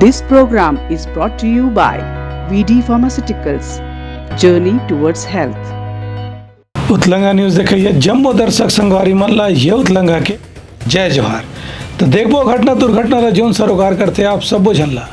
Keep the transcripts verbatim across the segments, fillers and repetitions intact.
This program is brought to you by V D Pharmaceuticals, Journey Towards Health. Utlanga news देखइया जम्मो दर्शक संगवारी मन ला ये उतलंगा के जय जोहार। तो देखबो घटना दुर्घटना ला जोन सरोकार करथे आप सब्बो झन ला।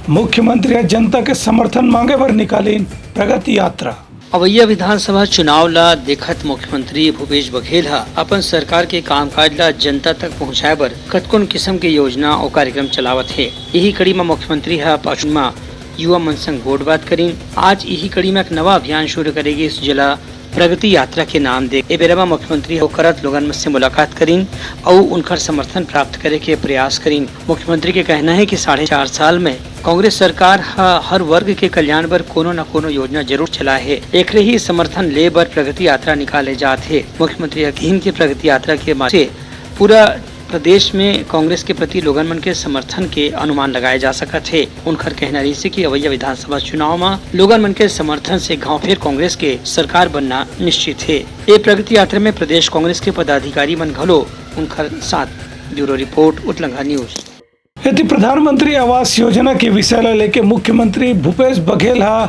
मुख्यमंत्री ह जनता के समर्थन मांगे बर निकालिन प्रगति यात्रा। अवइया विधानसभा चुनाव ला देखत मुख्यमंत्री भूपेश बघेल ह अपन सरकार के कामकाज ला जनता तक पहुंचाए बर कतकोन किसम के योजना अउ कार्यक्रम चलावत हे। इही कड़ी म मुख्यमंत्री ह पाचुन म युवा मन संग गोठ बात करिन। आज इही कड़ी म एक नवा अभियान शुरू करे गिस, जेला प्रगति यात्रा के नाम दे। ए बेरा म मुख्यमंत्री ह करत लोगन से मुलाकात करिन अउ उनकर समर्थन प्राप्त करे के प्रयास करिन। मुख्यमंत्री के कहना हे कि साढ़े चार साल में कांग्रेस सरकार ह हर वर्ग के कल्याण बर कोनो न कोनो योजना जरूर चलाए हे। एकरे ही समर्थन ले बर प्रगति यात्रा निकाले जात हे। मुख्यमंत्री ह किहिन कि प्रगति यात्रा के माध्यम से पूरा प्रदेश में कांग्रेस के प्रति लोगन मन के समर्थन के अनुमान लगाए जा सकत हे। उनकर कहना रहिस हे कि अवइया विधानसभा चुनाव म लोगन मन के समर्थन से घांव फेर कांग्रेस के सरकार बनना निश्चित हे। ए प्रगति यात्रा में प्रदेश कांग्रेस के पदाधिकारी मन घलो उनकर साथ। Bureau report, Utlanga news. एती प्रधानमंत्री आवास योजना के विषय ल लेके मुख्यमंत्री भूपेश बघेल ह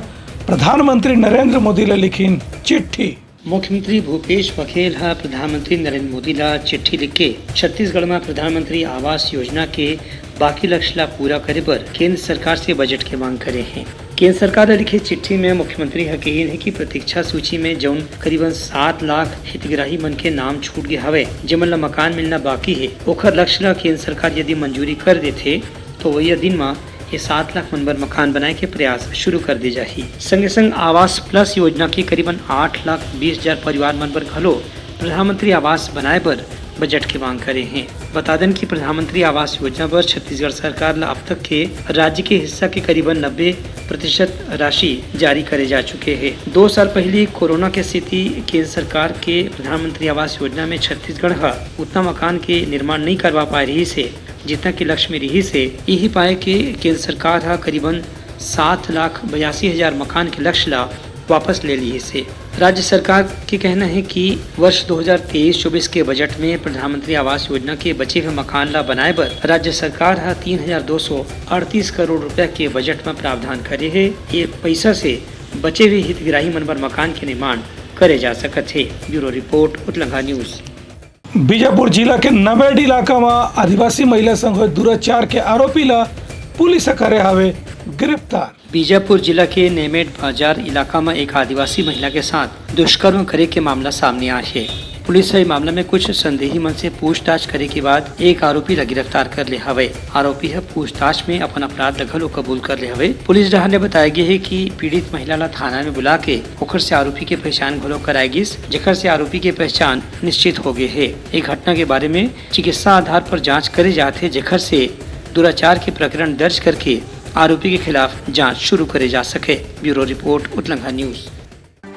प्रधानमंत्री नरेंद्र मोदी ल लिखिन चिट्ठी। मुख्यमंत्री भूपेश बघेल ह प्रधानमंत्री नरेंद्र मोदी ल चिट्ठी लिख के छत्तीसगढ़ म प्रधानमंत्री आवास योजना के बाकी लक्ष्य ल पूरा करे बर केंद्र सरकार से बजट के मांग करे हे। केंद्र सरकार ल लिखे चिट्ठी में मुख्यमंत्री ह कहिन हे कि प्रतीक्षा सूची में जउन करीबन सात लाख हितग्राही मन के नाम छूट गे हवय, जेमन ल मकान मिलना बाकी हे, ओखर लक्ष्य ल केंद्र सरकार यदि मंजूरी कर देथे, तो वइया दिन म ये सात लाख मन बर मकान बनाए के प्रयास शुरू कर दे जाही। संगे संग आवास प्लस योजना के करीबन आठ लाख बीस हजार परिवार मन बर घलो प्रधानमंत्री आवास बनाए बर बजट के मांग करे हे। बता देन कि प्रधानमंत्री आवास योजना बर छत्तीसगढ़ सरकार ल अब तक के राज्य के हिस्सा के करीबन नब्बे प्रतिशत राशि जारी करे जा चुके हे। दो साल पहिली कोरोना के सेती केंद्र सरकार के प्रधानमंत्री आवास योजना में छत्तीसगढ़ ह उतना मकान के निर्माण नइ करवा पाए रहिस हे, जितना के लक्ष्य में रहिस हे। इही पाए के केंद्र सरकार ह करीबन सात लाख बयासी हजार मकान के लक्ष्य ला वापस ले लिहिस हे। राज्य सरकार के कहना हे कि वर्ष दो हज़ार तेईस चौबीस के बजट में प्रधानमंत्री आवास योजना के बचे हुए मकान ला बनाए बर राज्य सरकार ह तीन हजार दो सौ अड़तीस करोड़ रुपया के बजट म प्रावधान करे हे। ये पइसा से बचे हुए हितग्राही मन बर मकान के निर्माण करे जा सकत हे। Bureau report, Utlanga news. Bijapur जिला के नमेड इलाका म आदिवासी महिला संग होए दुराचार के आरोपी ला पुलिस ह करे हावे गिरफ्तार। बीजापुर जिला के नेमेड बाजार इलाका म एक आदिवासी महिला के साथ दुष्कर्म करे के मामला सामने आए हे। पुलिस ह ए मामला में कुछ संदेही मन से पूछताछ करे के बाद एक आरोपी ला गिरफ्तार कर ले हवय। आरोपी ह पूछताछ में अपन अपराध ला घलो कबूल कर ले हवय। पुलिस डहार ले बताए गे हे कि पीड़ित महिला ला थाना में बुला के ओखर से आरोपी के पहचान घलो कराए गिस, जेखर से आरोपी के पहचान निश्चित हो गे हे। ए घटना के बारे में चिकित्सा आधार पर जांच करे जात हे, जेखर से दुराचार के प्रकरण दर्ज करके आरोपी के खिलाफ जांच शुरू करे जा सके। Bureau report, Utlanga news.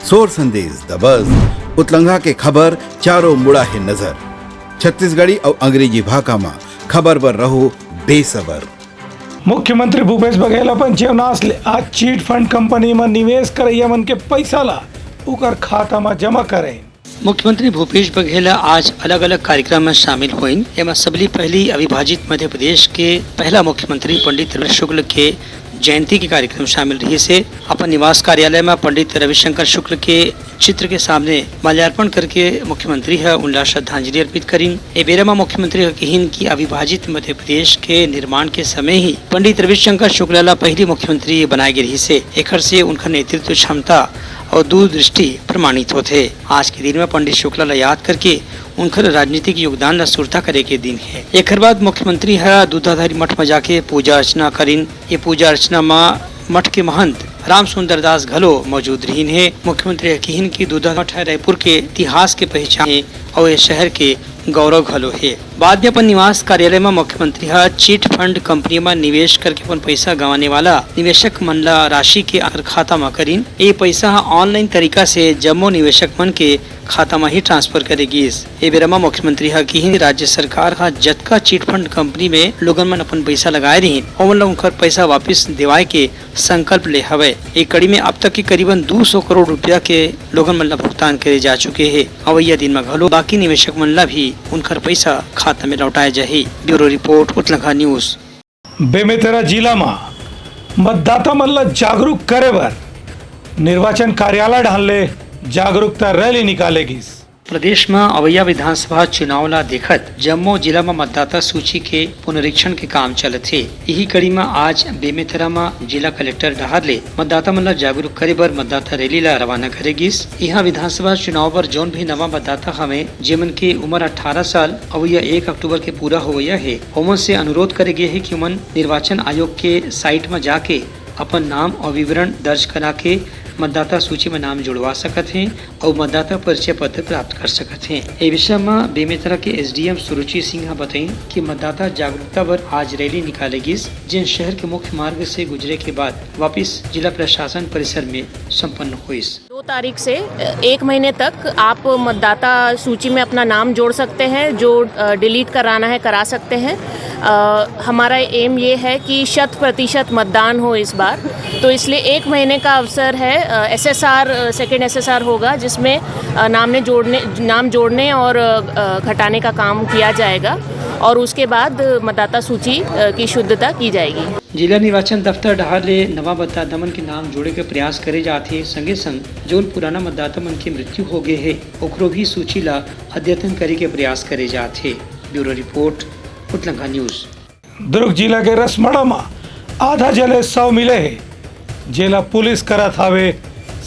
सोर संदेश द बज, उतलंगा के खबर चारों मुड़ा हे नजर। छत्तीसगढ़ी अउ अंग्रेजी भाखा म खबर बर रहो बेसबर। मुख्यमंत्री भूपेश बघेल अपन जेवनास ले आज चिट फंड कंपनी म निवेश करइया मन के पइसा ला उकर खाता म जमा करे। मुख्यमंत्री भूपेश बघेल आज अलग-अलग कार्यक्रम में शामिल होइन। एमा सबले पहली अविभाजित मध्य प्रदेश के पहला मुख्यमंत्री पंडित रविशंकर शुक्ल के जयंती के कार्यक्रम शामिल रहिस हे। अपन निवास कार्यालय में पंडित रविशंकर शुक्ल के चित्र के सामने माल्यार्पण करके मुख्यमंत्री ह उनला श्रद्धांजलि अर्पित करिन। ए बेरा म मुख्यमंत्री ह किहिन कि अविभाजित मध्य प्रदेश के निर्माण के समय ही पंडित रविशंकर शुक्ला ला पहली मुख्यमंत्री बनाए गे रहिस हे। एखर से उनकर नेतृत्व क्षमता अउ दूरदृष्टि प्रमाणित होथे। आज के दिन म पंडित शुक्ला ला याद करके उनकर राजनीतिक योगदान ला सुरता करे के दिन हे। एखर बाद मुख्यमंत्री ह दूधाधारी मठ म जाके पूजा अर्चना करिन। ये पूजा अर्चना म मठ के महंत राम सुंदर दास घलो मौजूद रहिन हे। मुख्यमंत्री ह किहिन कि दूधाधारी मठ ह रायपुर के इतिहास के पहचान हे अउ ये शहर के गौरव घलो हे। बाद में अपन निवास कार्यालय म मुख्यमंत्री ह चिट फंड कंपनी म निवेश करके अपन पइसा गंवाने वाला निवेशक मन ला राशि के आखिर खाता म करिन। ये पइसा ह ऑनलाइन तरीका से जम्मो निवेशक मन के खाता म ही ट्रांसफर करे गिस। ए बेरा म मुख्यमंत्री ह किहिन, राज्य सरकार ह जतका चिट फंड कंपनी में लोगन मन अपन पइसा लगाए रिहिन, ओमन ल उनकर पइसा वापिस देवाए के संकल्प ले हवय। ए कड़ी में अब तक के करीबन दू सौ करोड़ रुपया के लोगन मन ल भुगतान करे जा चुके हे। अवइया दिन म घलो बाकी निवेशक मन ल भी उनकर पइसा खाता में लौटाए जाही। Bureau report, Utlangha news. Bemetara जिला म मतदाता मन ल जागरूक करे बर निर्वाचन कार्यालय डहान ले जागरूकता रैली निकाले गिस। प्रदेश म अवइया विधानसभा चुनाव ला देखत जम्मो जिला म मतदाता सूची के पुनरीक्षण के काम चलत हे। इही कड़ी म आज बेमेतरा म जिला कलेक्टर डहार ले मतदाता मन ला जागरूक करे बर मतदाता रैली ला रवाना करे गिस। इहां विधानसभा चुनाव बर जौन भी नवा मतदाता हवे, जेमन के उमर अठारह साल अवइया एक अक्टूबर के पूरा होवइया हे, ओमन से अनुरोध करे गे हे कि ओमन निर्वाचन आयोग के साइट म जाके अपन नाम अउ विवरण दर्ज करा के मतदाता सूची म नाम जुड़वा सकत हें अउ मतदाता परिचय पत्र प्राप्त कर सकत हें। ए विषय म बेमेतरा के एसडीएम सुरुचि सिंह ह बतइन कि मतदाता जागरूकता बर आज रैली निकाले गिस, जेन शहर के मुख्य मार्ग से गुजरे के बाद वापिस जिला प्रशासन परिसर में संपन्न होइस। दो तारीख से एक महीने तक आप मतदाता सूची में अपना नाम जोड़ सकते हैं, जो, अ, डिलीट कराना है, करा सकते हैं। अ, हमारा एम ये है कि शत प्रतिशत मतदान हो इस बार, तो इसलिए एक महीने का अवसर है। अ, एसएसआर, अ, सेकंड एसएसआर होगा, जिसमें, अ, नाम ने जोड़ने, नाम जोड़ने और, अ, घटाने का काम किया जाएगा और उसके बाद मतदाता सूची, अ, की शुद्धता की जाएगी। जिला निर्वाचन दफ्तर डहार ले नवा मतदाता मन के नाम जोड़े के प्रयास करे जात हे, संगे संग जउन पुराना मतदाता मन के मृत्यु हो गे हे, ओखरो भी सूची ला अद्यतन करे के प्रयास करे जात हे। Bureau report, Utlangha news. Durg जिला के रसमड़ा म आधा जले शव मिले हे, जेला पुलिस करत हावे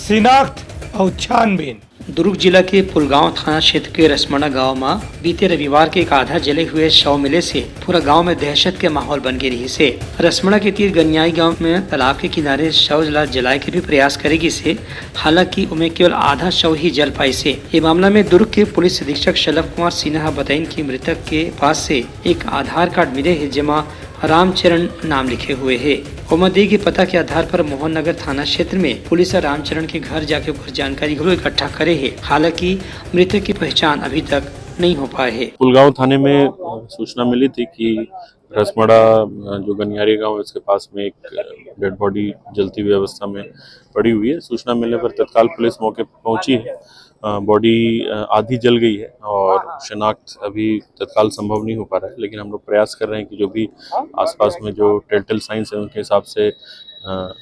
शिनाख्त अउ छानबीन। दुर्ग जिला के पुलगांव थाना क्षेत्र के रसमड़ा गांव म बीते रविवार के एक आधा जले हुए शव मिले से पूरा गांव में दहशत के माहौल बन गे रिहिस हे। रसमड़ा के तीर गनियाई गांव में तालाब के किनारे शव ला जलाए के भी प्रयास करे गिस हे, हालांकि ओमे केवल आधा शव ही जल पाइस हे। ये मामला में दुर्ग के पुलिस अधीक्षक शलभ कुमार सिन्हा ह बताइन कि मृतक के पास से एक आधार कार्ड मिले हे, जेमा रामचरण नाम लिखे हुए हे। ओमा दे गे पता के आधार पर मोहन नगर थाना क्षेत्र में पुलिस ह रामचरण के घर जाके ओकर जानकारी घलो इकट्ठा करे हे। हालांकि मृतक की पहचान अभी तक नहीं हो पाए हे। पुलगांव थाने में, अ, सूचना मिली थी कि रसमड़ा, अ, जो गनियारी गांव है, उसके पास में एक, अ, डेड बॉडी जलती हुई अवस्था में पड़ी हुई है। सूचना मिलने पर तत्काल पुलिस मौके पर पहुंची है। अ, बॉडी, अ, आधी जल गई है और शिनाख्त अभी तत्काल संभव नहीं हो पा रहा है, लेकिन हम लोग प्रयास कर रहे हैं कि जो भी आसपास में जो टेलटेल साइंस है, उनके हिसाब से, अ,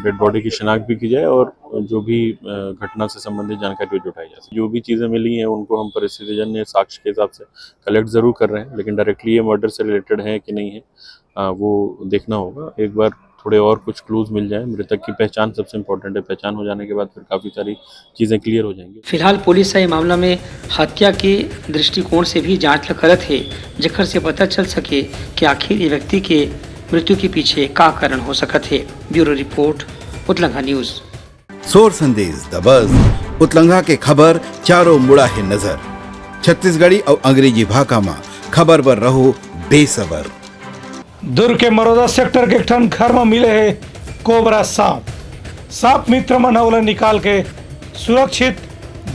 डेड बॉडी की शिनाख्त भी की जाए और जो भी, अ, घटना से संबंधित जानकारी भी जुटाई जा सके। जो भी चीज़ें मिली हैं, उनको हम परिस्थितिजन्य साक्ष्य के हिसाब से कलेक्ट ज़रूर कर रहे हैं, लेकिन डायरेक्टली ये मर्डर से रिलेटेड है कि नहीं है, अ, वो देखना होगा। एक बार थोड़े और कुछ क्लूज मिल जाए। मृतक की पहचान सबसे इंपॉर्टेंट है, पहचान हो जाने के बाद फिर काफ़ी सारी चीज़ें क्लियर हो जाएंगी। फिलहाल पुलिस ह ये मामला में हत्या के दृष्टिकोण से भी जांच ल करत हे, जेकर से पता चल सके कि आखिर ये व्यक्ति के मृत्यु के पीछे का कारण हो सकत हे। Bureau report, Utlangha news. सोर संदेश दबस, उतलंघा के खबर चारों मुड़ा हे नजर। छत्तीसगढ़ी अउ अंग्रेजी भाखा म खबर बर रहो बेसबर। दुर्ग के मरोदा सेक्टर के एक ठन घर म मिले हे कोबरा सांप। सांप मित्र मन ह ओला निकाल के सुरक्षित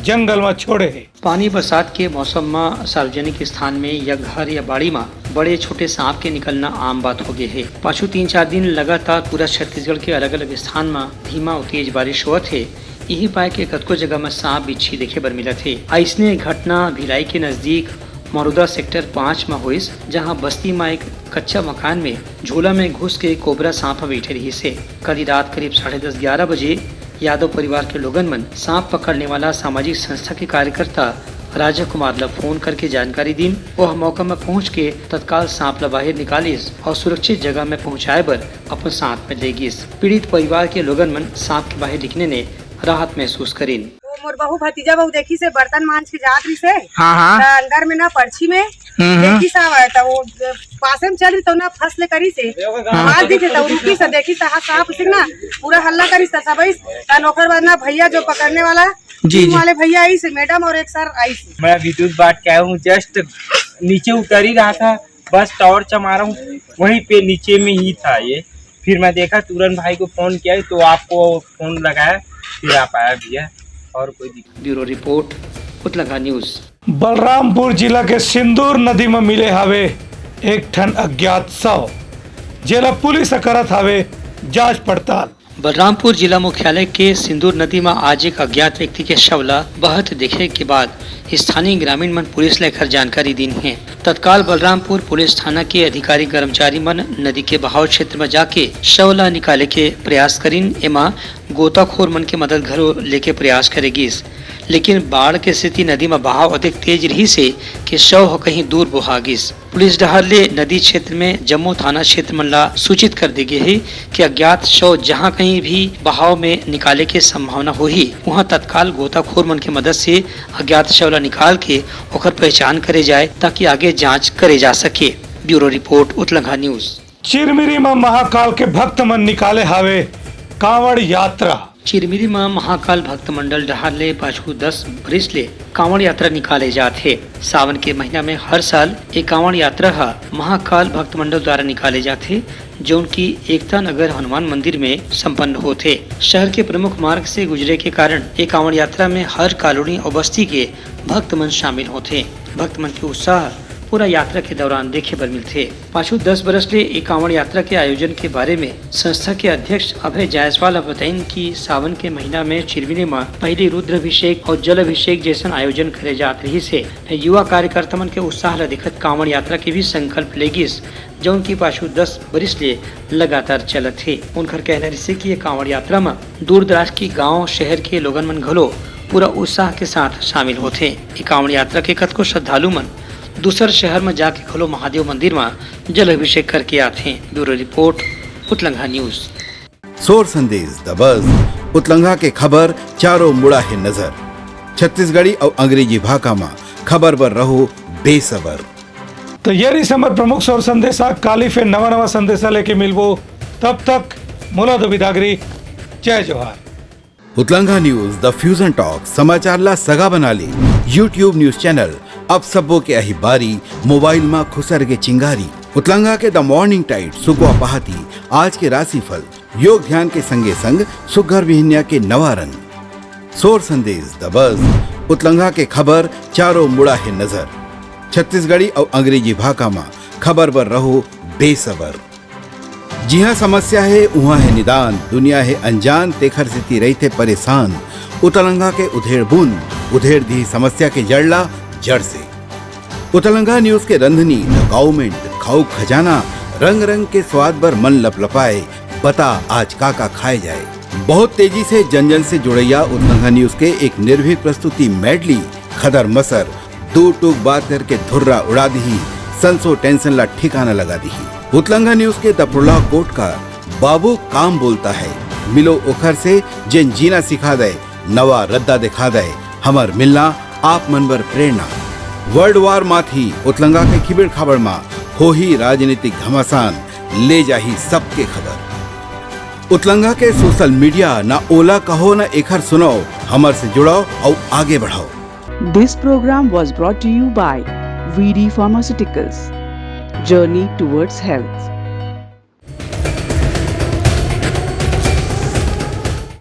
जंगल म छोड़े हे। पानी बरसात के मौसम म सार्वजनिक स्थान में या घर या बाड़ी म बड़े छोटे सांप के निकलना आम बात हो गे हे। पाछू तीन चार दिन लगातार पूरा छत्तीसगढ़ के अलग-अलग स्थान म धीमा अउ तेज बारिश होवत हे। इही पाय के कतको जगह म सांप बिच्छी देखे बर मिलत हे। अइसने घटना भिलाई के नजदीक मरुदा सेक्टर पाँच म होइस, जहां बस्ती म एक कच्चा मकान में झूला में घुस के कोबरा सांप ह बइठे रिहिस हे। काली रात करीब साढ़े दस ग्यारह बजे यादव परिवार के लोगन मन सांप पकड़ने वाला सामाजिक संस्था के कार्यकर्ता राजा कुमार ल फोन करके जानकारी दीन। ओह मौका म पहुंच के तत्काल सांप ल बाहिर निकालिस अउ सुरक्षित जगह म पहुंचाए बर अपन साथ में ले गिस। पीड़ित परिवार के लोगन मन सांप के बाहिर निकले ने राहत महसूस करिन। वो मोर बहू भतीजा बहू देखिस हे, बर्तन मांज के जात रहिस हे। हाँ, हाँ। त अंदर में ना परछी में हम्म, हम्म। देखिस हवय, त वो पासे में चल रही त ना फस ले करिस हे। हाँ। आवाज दिखे त रुकिस हे, देखिस त हाथ साफ उसिक ना पूरा हल्ला करिस त सबइस। तन ओकर बाद ना भैया जो पकड़ने वाला जी, टीम जी। वाले भैया आइस हे, मैडम और एक सर आइस हे। मैं विद्युत बाट के आया हूँ, जस्ट नीचे उतर ही रहा था, बस टॉर्च मारा हूँ, वहीं पे नीचे में ही था ये। फिर मैं देखा, तुरंत भाई को फोन किया तो आपको फोन लगाया, फिर आप आया भैया, और कोई दिक्कत। Bureau report, Utlangha news. Balrampur जिला के सिंदूर नदी म मिले हावे एक ठन अज्ञात शव, जेला पुलिस ह करत हावे जांच पड़ताल। बलरामपुर जिला मुख्यालय के सिंदूर नदी म आज एक अज्ञात व्यक्ति के शव ला बहत देखे के बाद स्थानीय ग्रामीण मन पुलिस ला एकर जानकारी दीन हे। तत्काल बलरामपुर पुलिस थाना के अधिकारी कर्मचारी मन नदी के बहाव क्षेत्र म जाके शव ला निकाले के प्रयास करिन। एमा गोताखोर मन के मदद घलो लेके प्रयास करे गिस, लेकिन बाढ़ के सेती नदी म बहाव अतेक तेज रिहिस हे कि शव ह कहीं दूर बोहा गिस। पुलिस डहार ले नदी क्षेत्र में जम्मो थाना क्षेत्र मन ला सूचित कर दे गे हे कि अज्ञात शव जहां कहीं भी बहाव में निकाले के संभावना होही, उहां तत्काल गोताखोर मन के मदद से अज्ञात शव ला निकाल के ओकर पहचान करे जाए, ताकि आगे जांच करे जा सके। Bureau report, Utlangha news. Chirmiri म महाकाल के भक्त मन निकाले हावे कांवड़ यात्रा। चिरमिरी म महाकाल भक्त मंडल डहार ले पाछू दस बरिस ले कांवड़ यात्रा निकाले जात हे। सावन के महीना में हर साल ए कांवड़ यात्रा ह महाकाल भक्त मंडल द्वारा निकाले जात हे, जौन की एकता नगर हनुमान मंदिर में संपन्न होत हे। शहर के प्रमुख मार्ग से गुजरे के कारण ए कांवड़ यात्रा में हर कॉलोनी अउ बस्ती के भक्त मन शामिल होत हे। भक्त मन के उत्साह पूरा यात्रा के दौरान देखे बर मिलथे। पाछू दस बरस ले ए कांवड़ यात्रा के आयोजन के बारे में संस्था के अध्यक्ष अभय जायसवाल ह बताइन कि सावन के महीना में चिरमिरी म पहिली रुद्र अभिषेक अउ जल अभिषेक जैसन आयोजन करे जात रिहिस हे। फेर युवा कार्यकर्ता मन के उत्साह ल देखत कांवड़ यात्रा के भी संकल्प ले गिस, जौन की पाछू दस बरिस ले लगातार चलत हे। उनकर कहना रिहिस हे कि ये कांवड़ यात्रा म दूर दराज के गांव शहर के लोगन मन घलो पूरा उत्साह के साथ शामिल होथे। ये कांवड़ यात्रा के कतको श्रद्धालु मन दूसर शहर म जाके घलो महादेव मंदिर म जल अभिषेक करके आथे। Bureau report, Utlangha news. सोर संदेश द बज, उतलंघा के खबर चारों मुड़ा हे नजर। छत्तीसगढ़ी अउ अंग्रेजी भाखा म खबर बर रहो बेसबर। तो ये रहिस हमर प्रमुख सोर संदेशा। काली फेर नवा नवा संदेशा लेके मिलबो, तब तक मोला दो बिदागरी। जय जोहार। उतलंघा न्यूज द फ्यूजन टॉक समाचार ला सगा बना ले। YouTube न्यूज चैनल अब सबो के अही बारी, मोबाइल मा खुसर के चिंगारी। उतलंघा के द मॉर्निंग टाइड सुकवा पहाती, आज के राशिफल, योग ध्यान के संगे संग सुग्घर बिहनिया के नवा रंग। सोर संदेश द बज, उतलंघा के खबर चारों मुड़ा हे नजर। छत्तीसगढ़ी अउ अंग्रेजी भाखा मा खबर बर रहो बेसबर। जिहाँ समस्या हे, उहाँ हे निदान। दुनिया हे अनजान, तेखर सेती रहिथे परेशान। उतलंघा के उधेड़ बूंद उधेड़ दिही समस्या के जड़ ला जड़ से। उतलंघा न्यूज के रंधनी, द काउमेंट, खाऊ खजाना, रंग रंग के स्वाद बर मन लपलपाए। बता आज का का खाए जाए। बहुत तेजी से जन जन से जुड़ैया उतलंघा न्यूज के एक निर्भीक प्रस्तुति मेडली, खदर मसर, दू टूक बात करके धुर्रा उड़ा दिही, संसो टेंशन ला ठिकाना लगा दिही। उतलंघा न्यूज के दपड़ोला कोटकार, बाबू काम बोलता है, मिलो ओखर से जेन जीना सिखा दे, नवा रद्दा दिखा दे, हमर मिलना आप मन बर प्रेरणा। वर्ल्ड वार माथी उतलंघा के खिबेड़ खाबड़ मा होही राजनीतिक घमासान, ले जाही सबके खबर। उतलंघा के सोशल मीडिया, ना ओला कहो ना एखर सुनाओ, हमर से जुड़ाओ अउ आगे बढ़ाओ। This program was brought to you by V D Pharmaceuticals, Journey Towards Health.